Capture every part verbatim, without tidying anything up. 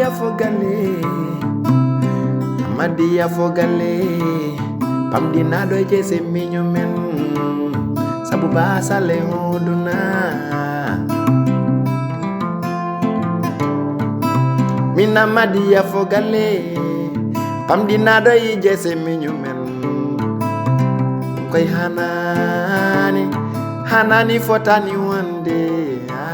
Fo galle, Amadiya fo galle, pamɗinaaɗo e jeese miño men, sabu baasal e hooduna. Min Amadiya fo galle, pamɗinaaɗo e jeese miño men, koy hanaani, hanaani fotani wonde. Ah.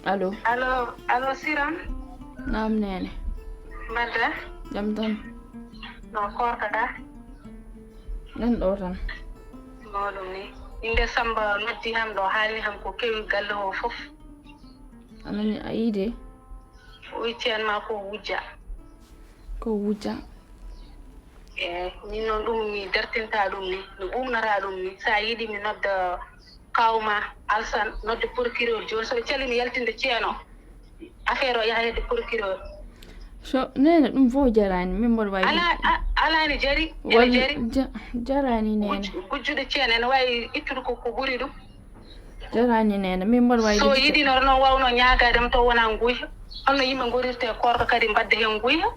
Allo. Allo, allo, Siram. Naam, neene. Mbaɗɗa? Jam tan. No koorka ka? Nan ɗo tan. Mawɗum ni. Innde Samba noddi ham ɗo, haalni ham ko kewi galle o fof. A nani, a yiide? O wicci en ma ko wujja. Ko wujja. E min noon ɗum mi dartinta ɗum ni, mi ɓumnata ɗum ni. Sa yiɗi mi nodda kawma Alsan, nodde procureur jooni. So ɓe calii mi yaltinde Ceeno, affaire o yaha hedde procureur. So neene, ɗum fof jaraani, min mboɗo wawi. Ala, a-, ala, ene jari, ene jari. Ja-, jaraani neene. Gujju-, gujjuɗo Ceeno ene wawi ittude ko, ko ɓuri ɗum. Jaraani neene, min mboɗo wawi. So yiɗino noon wawno ñaagaade mo taw wona nguyka. Holno yimɓe gorirte koorka kadi mbadda heen nguyka?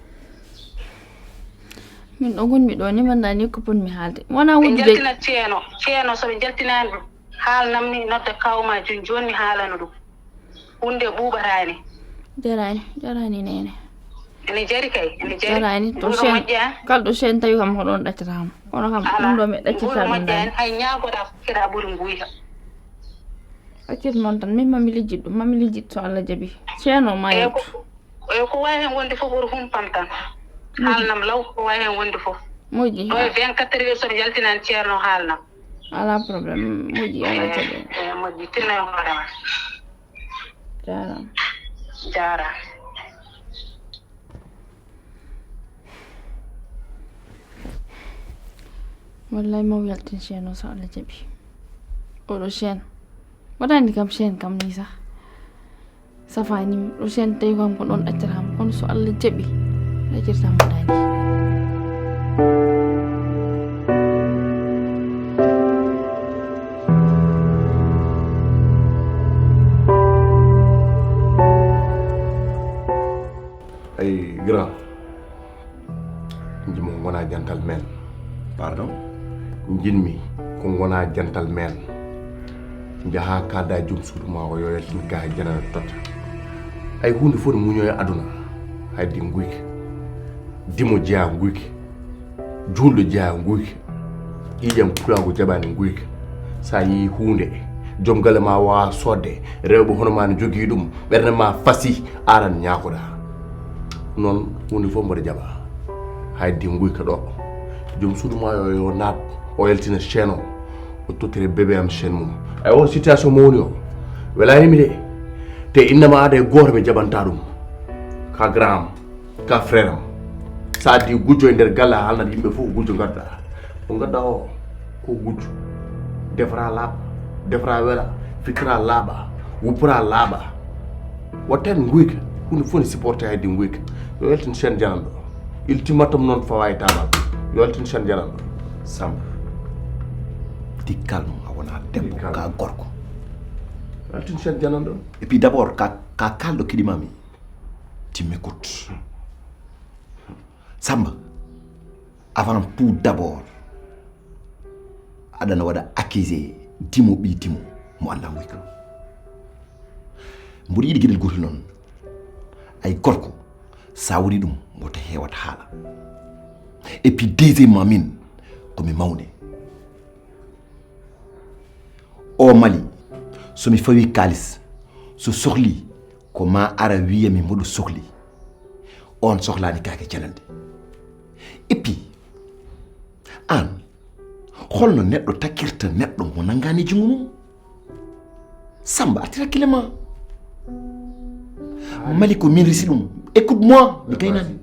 Min ɗo ngonmi ɗo ni, mi anndaa ni ko ponmi haalde. Wona ɓe wujjude. Njaltinat Ceeno, Ceeno so ɓe njaltinaani ɗum, haalnam mi nodda kawma jooni jooni mi haalana ɗum. Huunde ɓuuɓataani. Jaraani, jaraani neene. Ene jari kay, ene jari. Jaraani, to Ɓuuɗo chaîne, moƴƴa. Kala to chaîne tawi kam ko ɗoon ɗaccata kam. Kono kam ɗum ɗo mi ɗaccata ɗum moƴƴaani, hay ñaagoɗa fof keɗa ɓuri nguyka. Accir noon tan, min mami lijjit ɗum, mami lijjit so Allah jaɓi. Ceeno ma yaltu. Eyi, ko, eyi, ko wawi heen wonde fof, woto humpam tan. Moƴƴi. Haalnam law, ko wawi heen wonde fof. Moƴƴi. Ɗo e vingt-quatre heures, so mi yaltinani Ceerno, haalnam. Alaa problème, moƴƴi, alaa caɗeele. Eyi, moƴƴi, tinno e hoore ma. Jaaraama. Jaaraama. Wallay, maw yaltin chaîne o, so Allah jaɓi. Oɗo chaîne. Waɗani kam chaîne kam ni sah. Safaani mi. Ɗo chaîne tawi kam ko ɗon accata kam. Kono so Allah jaɓi, accirta mo ɗaani. Ay, grand. Jimo ngona gentleman. Pardon? Jinmi ko ngona gentleman. Njaha kada jom suudu ma o yo yaltin ka e janana totta. Ay, hunde fof ne muño e aduna. Hay di nguyka. Dimo jeya nguyka. Julɗo jeya nguyka. Ƴiiƴam pulaagu jaɓani nguyka. Sa yii hunde, joom galle ma wawa sodde, rewɓe hono ma ne jogii ɗum, ɓernde ma fasi, aran ñaakoɗa. Noon hunde fof mboɗo jaɓa. Hay di nguyka ɗo. Joom suudu ma yo, yo naat, o yaltina chaîne o. O tottire bébé am chaîne mum. Ay, o situation mo woni o. Welani mi de. Te innama aada e gooto mi jaɓanta ɗum. Ka grand am. Ka frère am. Sa di gujjo e nder galle, a haalnat yimɓe fof gujjo ngadda. Ko ngadda o, ko gujjo. Defra laaɓa, defra wela, fitra laaɓa, wuppra laaɓa. Watten nguyka, hunde fof ne supporté hay di nguyka. Yo yaltin chaîne jananɗo. Ultimatum noon fawa e taabal. Yo yaltin chaîne jananɗo. Samba, di calme, a wona debbo, ka gorko. Yo yaltin chaîne jananɗo. Et puis d'abord, ka, ka kalɗo kiɗimami. Tu m'écoutes. Samba, avant tout d'abord, aɗana waɗa accusé dimo ɓi dimo mo annda nguyka. Mboɗo yiɗi geɗel gotel noon. Ay gorko, sa woni ɗum, woto hewat haala. Et puis deuxièmement, min, ko mi mawne. O Mali, so mi fawi kaalis, so sohli, ko ma ara wiya mi mboɗo sohli. On sohlaani kaake janande. Et puis, aan, holno neɗɗo takkirta neɗɗo mo nanngaani junngo mum? Samba, artir hakkille ma. Mali ko min risi ɗum. Écoute-moi, mi gaynaani.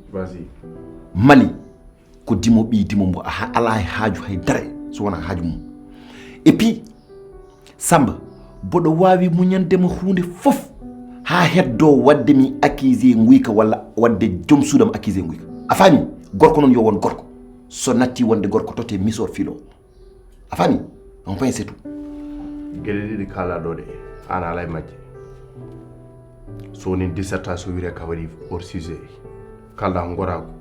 Mali ko dimo, ɓii dimo mbo, a ha-, alaa e haaju hay dara so wonaa haaju mum. Et puis, Samba, mboɗo waawi muñande mo huunde fof haa heddoo waɗde mi accusé nguyka walla waɗde joom suudam accusé nguyka. A faami? Gorko noon yo won gorko. So natti wonde gorko, totte misor filo. A faami? On point c'est tout. Geɗe ɗiɗi kaalɗaa ɗo ɗe, aan alaa e majje. So woni dissertation wiyetee ka waɗi hors sujet. Kaalɗaa ko ngoraagu.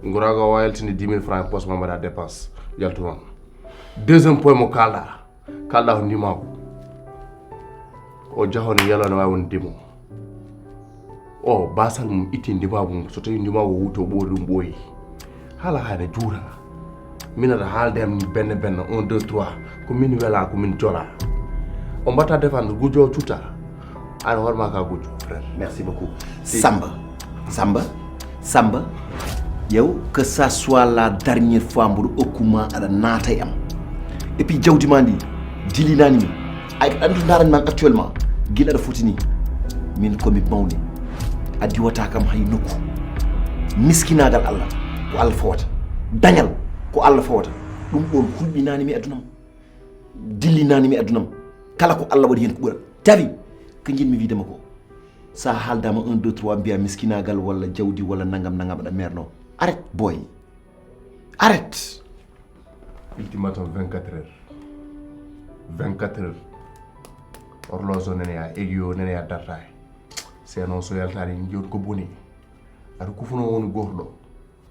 Ngoraagu o wawa yaltinde dix mille francs e poche ma mbaɗa dépense. Yaltu noon. Deuxième point mo kaalɗaa. Kaalɗaa ko ndimaagu. O jahon yelo ne waawi won dimo. O basal mum itti ndimaagu mum. So tawi ndimaagu o wuti o ɓoori ɗum ɓooyi. Haala haa ne juura. Min aɗa haalde am ni benne benne, un, deux, trois. Ko min wela, ko min jola. O mbatta défendre, gujjo o cutta. Aan hoore ma ka gujjo, frère. Merci beaucoup. Samba, Samba, Samba, yow, que ça soit la dernière fois mboɗo okkuma aɗa naata e am. Et puis jawdi ma ndi, dilinaani mi. Ay, ko ɗan to ndaran man actuellement. Gila aɗa foti ni. Min ko mi mawni. A diwata kam hay nokku. Miskinaagal Allah, ko Allah fawata. Dañal, ko Allah fawata. Ɗum ɗon hulɓinaani mi aduna am. Dillinaani mi aduna am. Kala ko Allah waɗi heen ko ɓural. Tawi, ko njiɗmi wiide ma ko. Sa haaldaama un, deux, trois, mbiya miskinaagal walla jawdi walla nangam, nangam, aɗa meerno. Arrête, boy. Arrête. Ultimatum vingt-quatre heures. Vingt-quatre heures. Horloge o nene ya, aiguille o nene ya dartaani. Seno so yaltaani, joni ko boni. Aɗa kufuno woni gooto ɗo.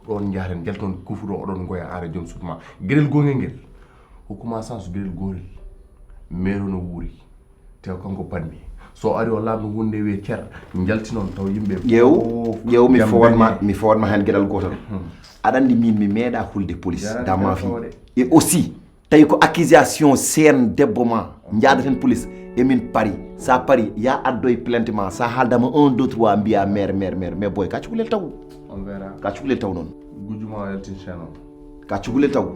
Ɗon njahaten, jalti noon kufuɗo oɗon ngoya aan e joom suudu ma. Geɗel gongel ngel. Hokkuma chance geɗel gotel. Meero no wuuri. Te ko kanko banmi. So ari o lamɗo hunde wiye cer, jalti noon taw yimɓe Ƴeew, fof ƴeew mi jam fowatma, dañi. Mi fowatma heen geɗal gootal. Hmm. Aɗa anndi min mi meeɗa hulde police, Jarani dans ma kala vie. Fawde. Et aussi, tawi ko accusation seen debbo ma, njaadaten police, e min pari. Sa pari, ya addoy plainte ma, sa haaldama un, deux, trois, mbiya maire, maire, maire, mais boy, ka cukalel taw. On verra. Ka cukalel taw noon. Gujuma o yaltin chaîne o. Ka cukalel taw.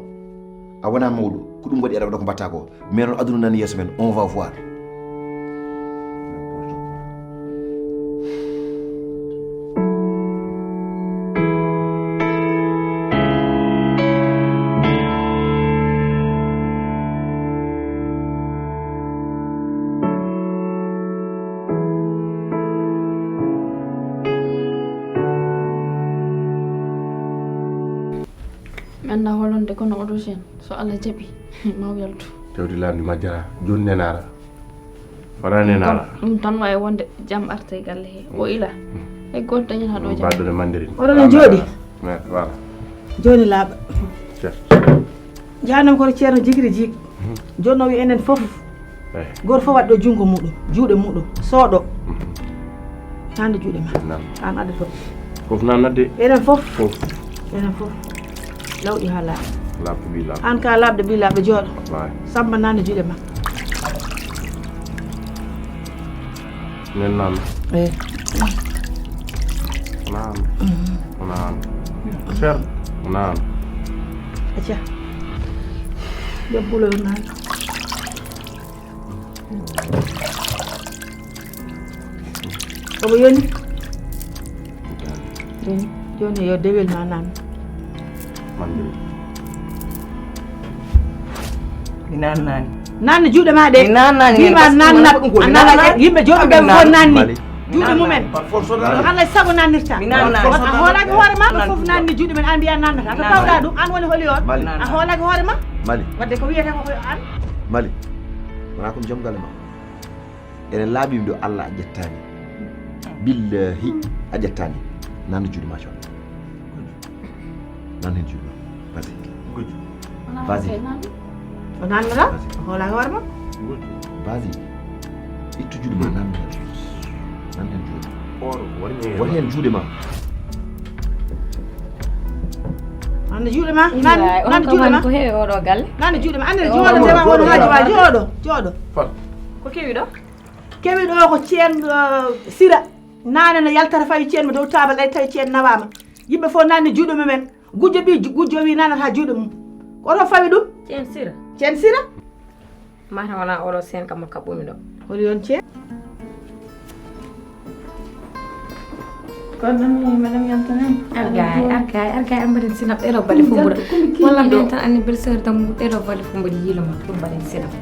A wona mawɗo, ko ɗum waɗi aɗa waɗa ko mbatta ko. Mais noon aduna nani yeeso men, on va voir. Mi anndaa holonde kono oɗo sen, so Allah jaɓi, ma o yaltu. Tewdi laamdi majjara, jooni nenaara. Wona nenaara. Ɗum tan wawi wonde jam arta e galle he. O ila. E goto dañata ɗo jam. Baɗɗo ne mandirin. Oɗon ne jooɗi? Voilà. Jooni laaɓa. Certes. Jaanam kono ceerno jigiri jig. Jooni o wi enen fof. Eh. Gooto fof waɗɗo junngo muɗum, juuɗe muɗum, sooɗo. Nande juuɗe ma. Nan. An adda to. Fof nan nadde. Enen fof. Fof. Enen fof. Lawɗi haa laaɓi. Laaɓɗo ɓii laaɓɗo. An ka laaɓɗo ɓii laaɓɗo jooɗo. Waay. Samba nande juuɗe ma. Nen nan. Eh. Nan. Nan. Cher. Nan. Acca. Debbulo nan. Omo yoni? Joni, joni yo dewel ma nan. Mande. Mi nan nani. Nan juuɗe ma ɗe. Mi nan nani. Wima nan nat. A nana yimɓe jooɗi ɓe fof nanni. Juuɗe mumen. Ko Allah e sago nannirta. Mi nan nani. A hoolaki hoore ma, fof nanni juuɗe men, an mbiya nannata. To pawɗa ɗum, an woni holi on. A hoolaki hoore ma. Mali. Wadde ko wiyata ko an. Mali. Wona ko mi joom galle ma. Ene laaɓi ɗo Allah a ƴettaani. Billahi a ƴettaani. Nan juuɗe ma coono. Nan heen juuɗe ma. Vas-y. Vas-y. O nannata? Vas-y. Hoolaa hoore ma? Vas-y. Ittu juuɗe ma nan heen. Nan heen juuɗe ma. Won heen juuɗe ma. Nan juuɗe ma. Nan, nan juuɗe ma. Ko heewi oɗo galle? Nan juuɗe ma. Anne jooɗo ndewa oɗo haaju ma. Jooɗo, jooɗo. Ko kewi ɗo? Kewi ɗo ko ceen, uh, sira. Nane no yaltata fawi ceen mo dow taabal ɗay tawi ceen nawaama. Yimɓe fof nanni juuɗe mumen. Gujjo ɓi gujjo wi nanata juuɗe mum. Ko oɗon fawi ɗum? Ceen Sira. Ceen Sira? Mata wona oɗo seen kam mo kaɓɓumi ɗo. Holi on ceen? Kono mi madame Yantane. Argay, argay, argay, an mbaɗen sinap ɗeɗo baɗe fof mbuɗa. Walla mbiyen tan anni belle sœur dam ɗeɗo baɗe fof mbaɗi yiilo ma pour mbaɗen sinap.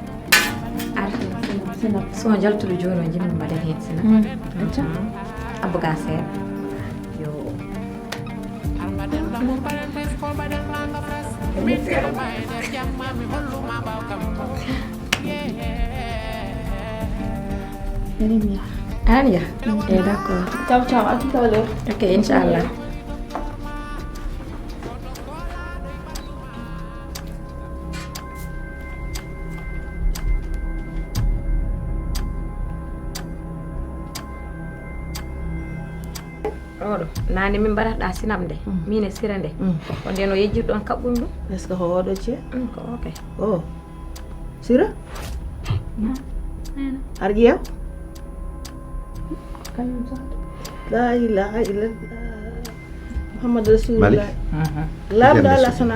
Ar. Sinap. So jaltuɗo jooni o jimmi mbaɗen heen sinap. Abba ga seeɗa. Yo. Aɗa anniya? Eyi, d'accord. Ciao, ciao. À tout à l'heure. Ok, inchallah. Oɗo nane min mbaɗata ɗa sinap nde min e sira nde. Ko nden o yejjirɗo on kaɓɓumi ɗum. Est ce que ko oɗo cee? Ko ok. O sira. Har ƴeew. La ilaha illallah. Muhammad rasulullah. Laaɓɗo Allah sona.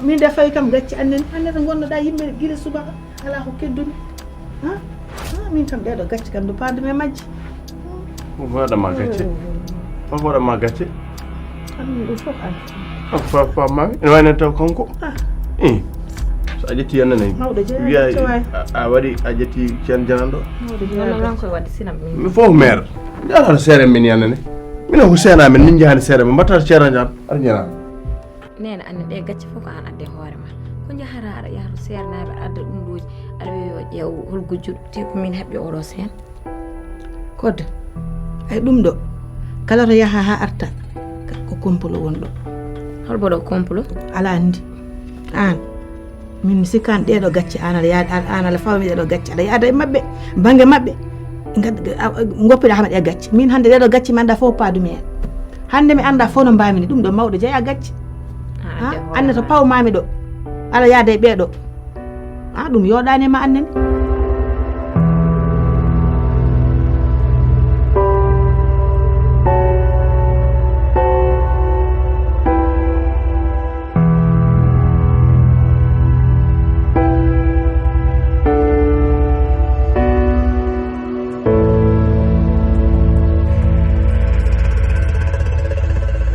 Min de fawi kam gacce annen annen to gonnoɗa yimɓe gila subaka. Ala ko keddumi. Ha? Ha, min kam ɗeɗo gacce kam ndu paadumi e majje. Ko waɗama gacce? Ko waɗama gacce? Amin ɗum fof an. Ko fa fa mami ene wayno taw kanko. Eh. So a ƴetti yannanay. Mawɗo jeeya Wiya gacce waay. A waɗi a ƴetti ceen jananɗo. Mawɗo Noon jeeya noon koye waɗde sinap min. Mi fof maire. Jara seere min yannane. Mino ko seena men min jahani seere men mbatta ceera jam. Ar jana. Nene anne ɗe gacce fof ko an adde hoore ma. Ko jahata aɗa yaha to seernaaɓe aɗa adda ɗum ɗooji aɗa wiya yo ƴeew hol gujjuɗo te ko min heɓɓe oɗo seen. Kodda ay ɗum ɗo kala to yaha ha arta ko complot won ɗo. Hol mboɗo complot? Ala andi an min mi sikkan ɗeɗo gacce an aɗa yaada an ala fawmi ɗeɗo gacce aɗa yaada e maɓɓe bange maɓɓe. Goppiɗa hama ɗe gacce min hande ɗeɗo gacce mi anda fof paadumi en. Hande mi anda fof no mbamini ɗum ɗo mawɗo jeeya gacce. Anne to pawmami ɗo aɗa yaada e ɓeɗo. A ɗum yoɗani ma annene.